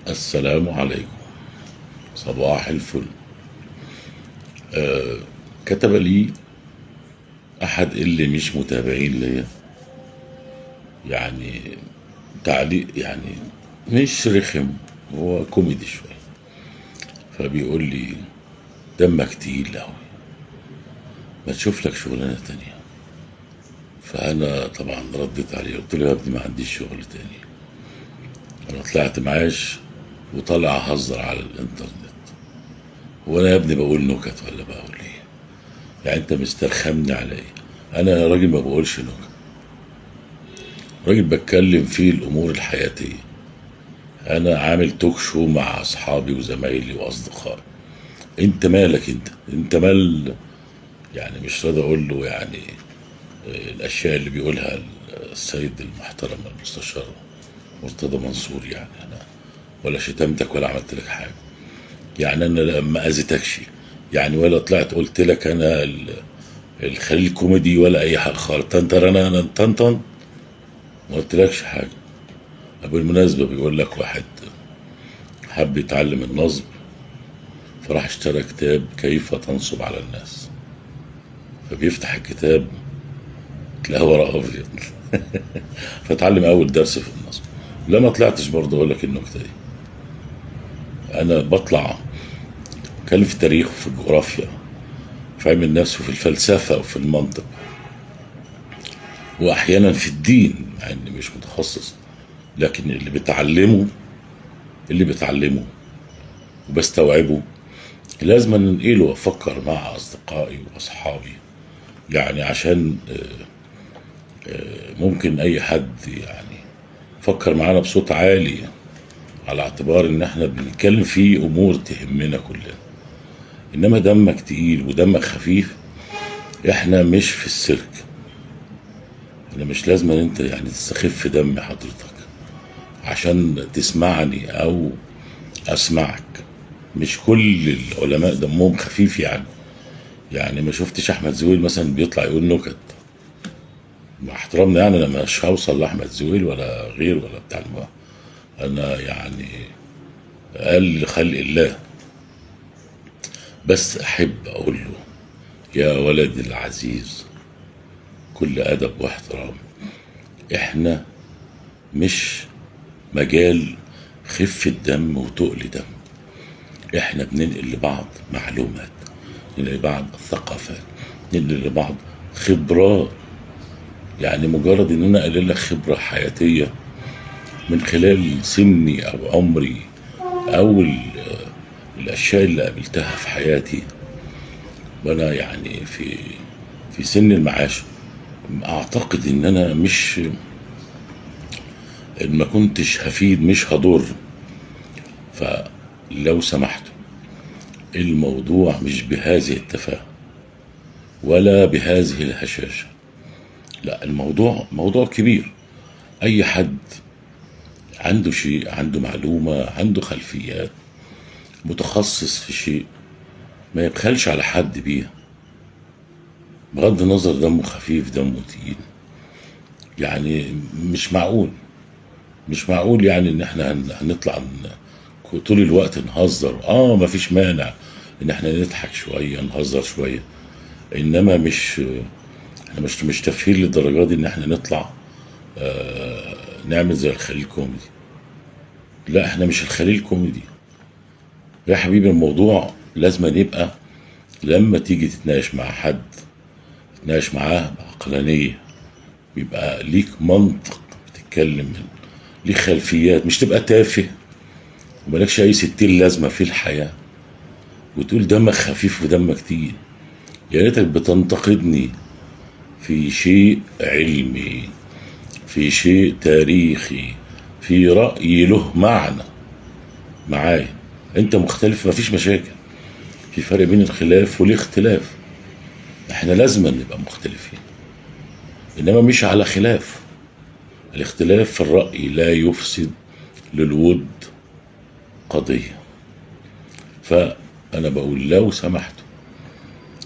السلام عليكم، صباح الفل. كتب لي أحد اللي مش متابعين ليا يعني تعليق، يعني مش رخم، هو كوميدي شوية. فبيقول لي دمك تقيل أوي، ما تشوف لك شغلانة تانية. فأنا طبعا رديت عليه قلت له يا ابني ما عنديش شغل تاني، أنا طلعت معاش وطالع أهزر على الإنترنت. وأنا يا ابني بقول نكت ولا بقول إيه؟ يعني أنت مسترخمني على إيه؟ أنا راجل ما بقولش نكت، راجل بتكلم فيه الأمور الحياتية. أنا عامل توك شو مع أصحابي وزمايلي وأصدقائي. أنت مالك؟ أنت مال؟ يعني مش راضي أقول له يعني الأشياء اللي بيقولها السيد المحترم المستشار مرتضى منصور. يعني أنا ولا شتمتك ولا عملت لك حاجة، يعني أنا ما أذيتكش، يعني ولا طلعت قلت لك أنا الخليل كوميدي ولا أي حاجة خالص. تنترنا تنتن، ما قلتلكش حاجة. بالمناسبة بيقول لك واحد حب يتعلم النصب، فراح اشترى كتاب كيف تنصب على الناس. فبيفتح الكتاب تلاقيه ورق أبيض. فتعلم أول درس في النصب. لا ما طلعتش برضه أقول لك النكتة دي. أنا بطلع أتكلم في التاريخ وفي الجغرافيا، في علم النفس وفي الفلسفة وفي المنطق، وأحيانا في الدين، مع إني مش متخصص، لكن اللي بتعلمه وبستوعبه لازم انقله وافكر مع اصدقائي واصحابي، يعني عشان ممكن اي حد يعني فكر معانا بصوت عالي، على اعتبار ان احنا بنتكلم في امور تهمنا كلنا. انما دمك تقيل ودمك خفيف، احنا مش في السيرك. انا مش لازم ان انت يعني تستخف دم حضرتك عشان تسمعني او اسمعك. مش كل العلماء دمهم خفيف، يعني ما شفتش احمد زويل مثلا بيطلع يقول نكت، مع احترامنا يعني انا مش هوصل لاحمد زويل ولا غير ولا بتاع، انا يعني اقل خلق الله. بس احب اقول له يا ولدي العزيز، كل ادب واحترام، احنا مش مجال خفة دم وتقل دم. احنا بننقل لبعض معلومات، ننقل لبعض ثقافات، ننقل لبعض خبرات. يعني مجرد ان انا اقلل لك خبرة حياتية من خلال سني او عمري او الاشياء اللي قابلتها في حياتي وانا يعني في سن المعاش، اعتقد ان انا مش إن ما كنتش هفيد مش هضر. فلو سمحتوا الموضوع مش بهذه التفاهة ولا بهذه الهشاشة، لا، الموضوع موضوع كبير. أي حد عنده شيء، عنده معلومة، عنده خلفيات، متخصص في شيء، ما يبخلش على حد بيها، بغض النظر دمه خفيف دمه تقيل. يعني مش معقول، مش معقول يعني ان احنا هنطلع طول الوقت نهزر. ما فيش مانع ان احنا نضحك شوية نهزر شوية، انما احنا مش تافهين للدرجة دي ان احنا نطلع نعمل زي الخليل كوميدي. لا، احنا مش الخليل كوميدي يا حبيبي. الموضوع لازم يبقى لما تيجي تتناقش مع حد تتناقش معاه بعقلانية، بيبقى ليك منطق بتتكلم منه، ليك خلفيات، مش تبقى تافه ومالكش اي ستين لازمة في الحياة وتقول دمك خفيف ودمك تقيل. يا ريتك بتنتقدني في شيء علمي، في شيء تاريخي، في رأي له معنى معايا. انت مختلف مفيش مشاكل، في فرق بين الخلاف والاختلاف. احنا لازم نبقى مختلفين، انما مش على خلاف. الاختلاف في الرأي لا يفسد للود قضية. فأنا بقول لو سمحتوا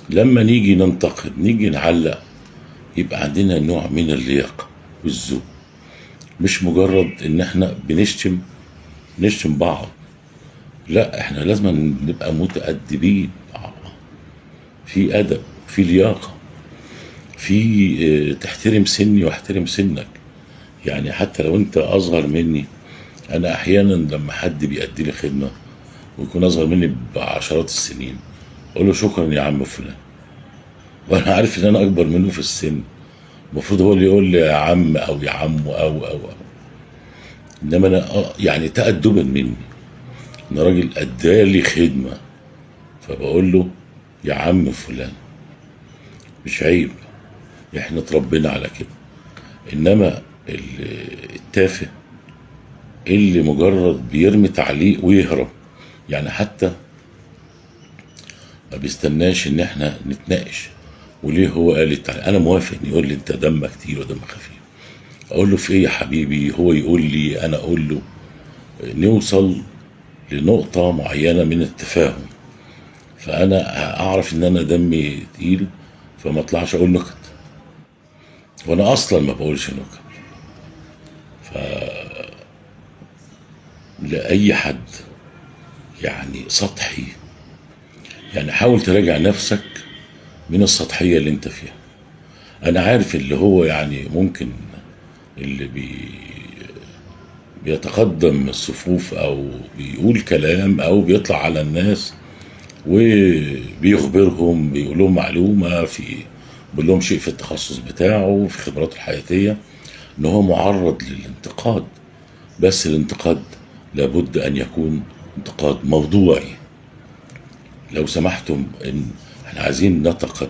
لما نيجي ننتقد، نيجي نعلق، يبقى عندنا نوع من اللياقة والذوق، مش مجرد ان احنا بنشتم نشتم بعض. لا، احنا لازم نبقى متأدبين مع بعض، في أدب، في لياقة، في تحترم سني واحترم سنك. يعني حتى لو انت اصغر مني، انا احيانا لما حد بيأدي لي خدمة ويكون اصغر مني بعشرات السنين اقول له شكرا يا عم فلان، وانا عارف ان انا اكبر منه في السن، المفروض هو اللي يقول لي يا عم او يا عم او او او، انما انا يعني تأدبا مني ان راجل ادالي خدمة فبقول له يا عم فلان، مش عيب، احنا اتربينا على كده. انما التافه اللي مجرد بيرمي تعليق ويهرب، يعني حتى ما بيستناش ان احنا نتناقش وليه هو قال التعليق. انا موافق ان يقول لي انت دمك تقيل ودمك خفيف، اقول له في ايه يا حبيبي، هو يقول لي، انا اقول له، نوصل لنقطة معينة من التفاهم. فانا اعرف ان انا دمي تقيل فما اطلعش اقول نكت، وانا اصلا ما بقولش نكت. ف لأي حد يعني سطحي، يعني حاول تراجع نفسك من السطحية اللي انت فيها. انا عارف اللي هو يعني ممكن اللي بيتقدم الصفوف او بيقول كلام او بيطلع على الناس وبيخبرهم، بيقول لهم معلومة، في بيقول لهم شيء في التخصص بتاعه، في خبراته الحياتية، ان هو معرض للانتقاد. بس الانتقاد لابد ان يكون انتقاد موضوعي. لو سمحتم، ان احنا عايزين نتقدم،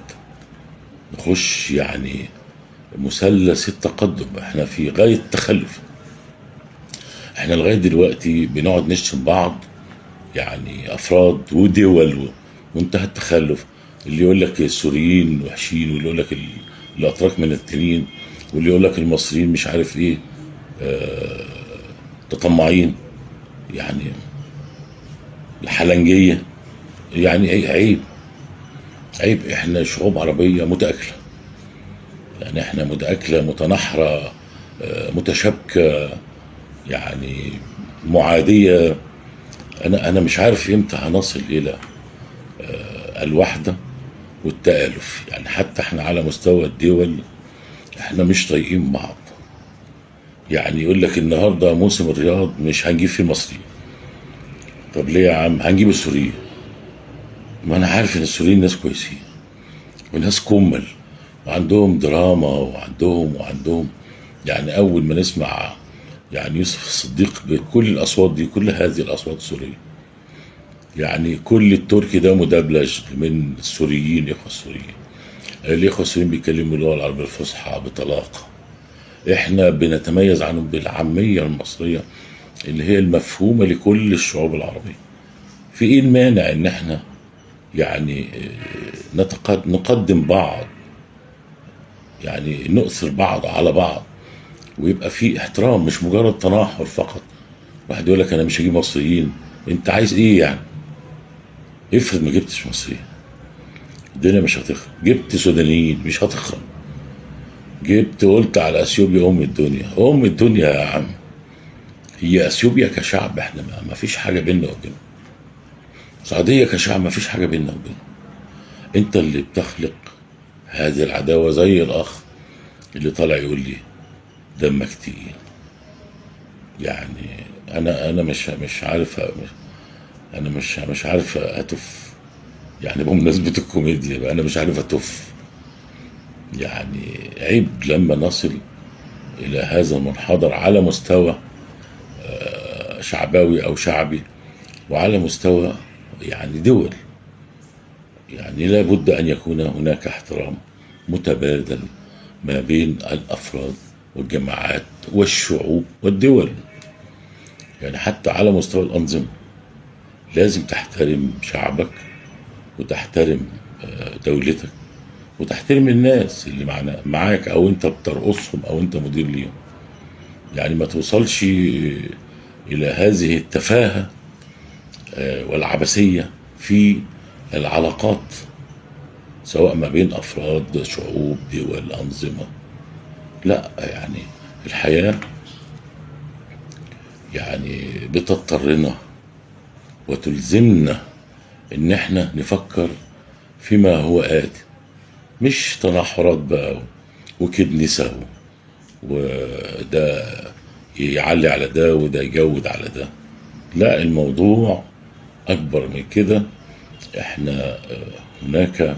نخش يعني مثلث التقدم. احنا في غاية التخلف، احنا لغاية دلوقتي بنقعد نشتم بعض، يعني افراد ودول، وانتهى التخلف. اللي يقول لك السوريين وحشين، واللي يقول لك الاتراك من التنين، واللي يقول لك المصريين مش عارف ايه، تطمعين، يعني الحلنجية، يعني ايه، عيب عيب. احنا شعوب عربية متأكلة، يعني احنا متأكلة، متنحرة، متشابكة، يعني معادية. انا مش عارف امتى هنصل الى الوحدة والتآلف. يعني حتى احنا على مستوى الدول احنا مش طايقين بعض. يعني يقول لك النهارده موسم الرياض مش هنجيب فيه مصريين. طب ليه يا عم؟ هنجيب السوريين. ما انا عارف ان السوريين ناس كويسين وناس كمل وعندهم دراما وعندهم يعني اول ما نسمع يعني يوسف الصديق بكل الاصوات دي، كل هذه الاصوات السورية، يعني كل التركي ده مدبلج من السوريين، اخوه السوريين، الاخوة السوريين بيتكلموا اللغة العربية الفصحى بطلاقه. احنا بنتميز عنهم بالعامية المصرية اللي هي المفهومه لكل الشعوب العربية. في ايه المانع ان احنا يعني نقدم بعض، يعني نؤثر بعض على بعض، ويبقى في احترام، مش مجرد تناحر فقط. واحد يقول لك انا مش هجيب مصريين، انت عايز ايه يعني؟ افرض ما جبتش مصريين الدنيا مش هتخرب، جبت سودانيين مش هتخرب، جبت قلت على اثيوبيا ام الدنيا، ام الدنيا يا عم. هي اثيوبيا كشعب احنا ما فيش حاجة بيننا وبينهم، السعودية كشعب ما فيش حاجة بيننا وبينهم. انت اللي بتخلق هذه العداوة، زي الاخ اللي طالع يقول لي دمك تقيل. يعني انا مش عارف، انا مش عارف اتف، يعني بمناسبة الكوميديا بقى انا مش عارف اتف. يعني عيب لما نصل الى هذا المنحدر على مستوى شعبوي او شعبي، وعلى مستوى يعني دول. يعني لابد ان يكون هناك احترام متبادل ما بين الافراد والجماعات والشعوب والدول. يعني حتى على مستوى الأنظمة لازم تحترم شعبك وتحترم دولتك وتحترم الناس اللي معاك، او انت بترقصهم او انت مدير ليهم. يعني ما توصلش الى هذه التفاهة والعبثية في العلاقات، سواء ما بين افراد، شعوب، دول، انظمة. لا، يعني الحياة يعني بتضطرنا وتلزمنا ان احنا نفكر فيما هو آت، مش تنحرات بقى وكدنسة وده يعلي على ده وده يجود على ده. لا، الموضوع أكبر من كده. احنا هناك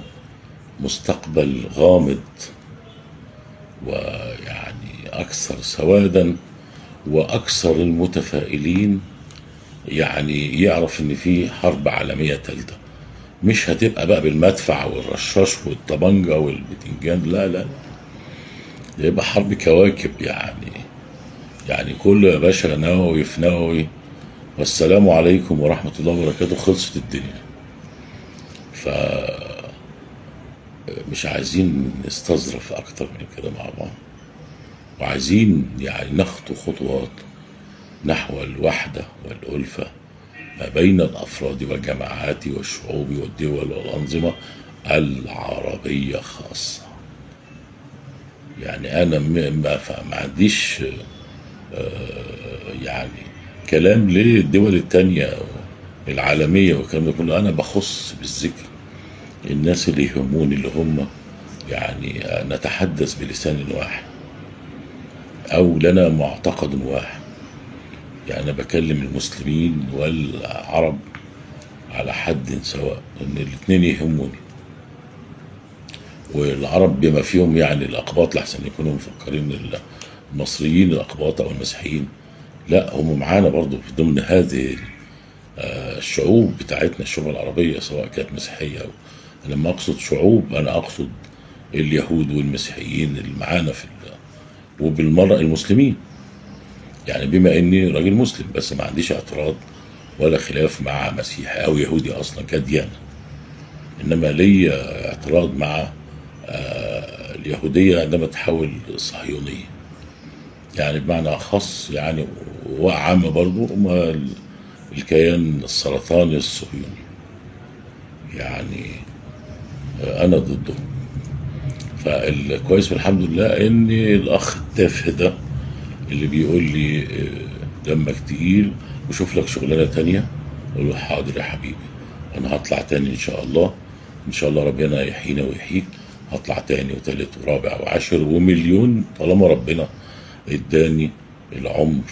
مستقبل غامض ويعني أكثر سوادا، وأكثر المتفائلين يعني يعرف إن في حرب عالمية ثالثة، مش هتبقى بقى بالمدفع والرشاش والطبنجة والبتنجان، لا لا، ده يبقى حرب كواكب. يعني كله يا باشا نووي في نووي، والسلام عليكم ورحمة الله وبركاته، خلصت الدنيا. ف مش عايزين نستظرف أكتر من كده مع بعض، وعايزين يعني نخطو خطوات نحو الوحدة والألفة ما بين الأفراد والجماعات والشعوب والدول والأنظمة العربية خاصة. يعني أنا ما عنديش يعني كلام للدول التانية العالمية والكلام ده كله. أنا بخص بالذكر الناس اللي يهموني، اللي هم يعني نتحدث بلسان واحد أو لنا معتقد واحد. يعني أنا بكلم المسلمين والعرب على حد سواء، إن الاتنين يهموني، والعرب بما فيهم يعني الأقباط، لحسن يكونوا مفكرين المصريين الأقباط أو المسيحيين، لا هم معانا برضو في ضمن هذه الشعوب بتاعتنا، الشعوب العربية سواء كانت مسيحية أو، لما أقصد شعوب أنا أقصد اليهود والمسيحيين اللي معانا في وبالمرة المسلمين. يعني بما إني راجل مسلم بس ما عنديش اعتراض ولا خلاف مع مسيحي أو يهودي أصلا كديانة، إنما لي اعتراض مع اليهودية عندما تحول الصهيونية، يعني بمعنى أخص يعني وعام برضو هم الكيان السرطاني الصهيوني، يعني أنا ضده. فالكويس والحمد لله إن الأخ التافه ده اللي بيقول لي دمك تقيل وشوف لك شغلانة تانية، أقول له حاضر يا حبيبي، أنا هطلع تاني إن شاء الله، إن شاء الله ربنا يحيينا ويحييك، هطلع تاني وتالت ورابع وعشر ومليون طالما ربنا اداني العمر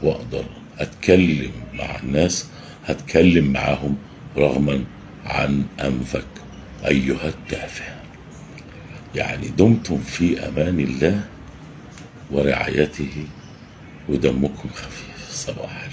وأقدر أتكلم مع الناس، هتكلم معاهم رغما عن أنفك أيها التافه. يعني دمتم في أمان الله ورعايته، ودمكم خفيف. صباح الفل.